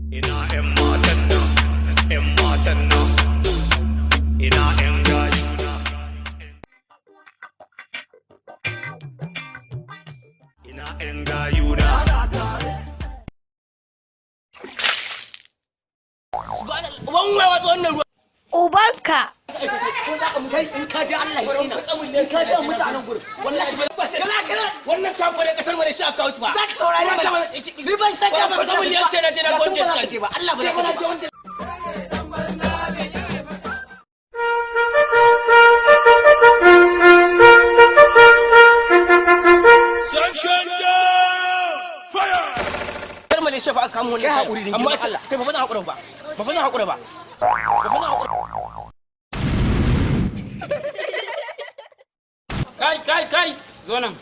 Ina 'yan matan nan, 'yan matan nan, ina 'yan gayuna. Ina 'yan gayuna. Ubanka. Ko za ka mutu in ka je, Allah ya tsina in ka je mutanen gurin, wallahi kaza kaza. Wannan kamfanin kasar mu ne shi aka kawo su ba za ka saurari mana. Ni ban san ka ba kamar yan sai na je na gwamnati ka je ba, Allah ba za ka je. Section down! Fire! Kar Malaysia fa aka kamo wannan kai hakuri, amma Allah kai ba fa zan hakura ba, ba fa zan hakura ba, ba fa zan hakura. Kai, kai, kai, zo nan.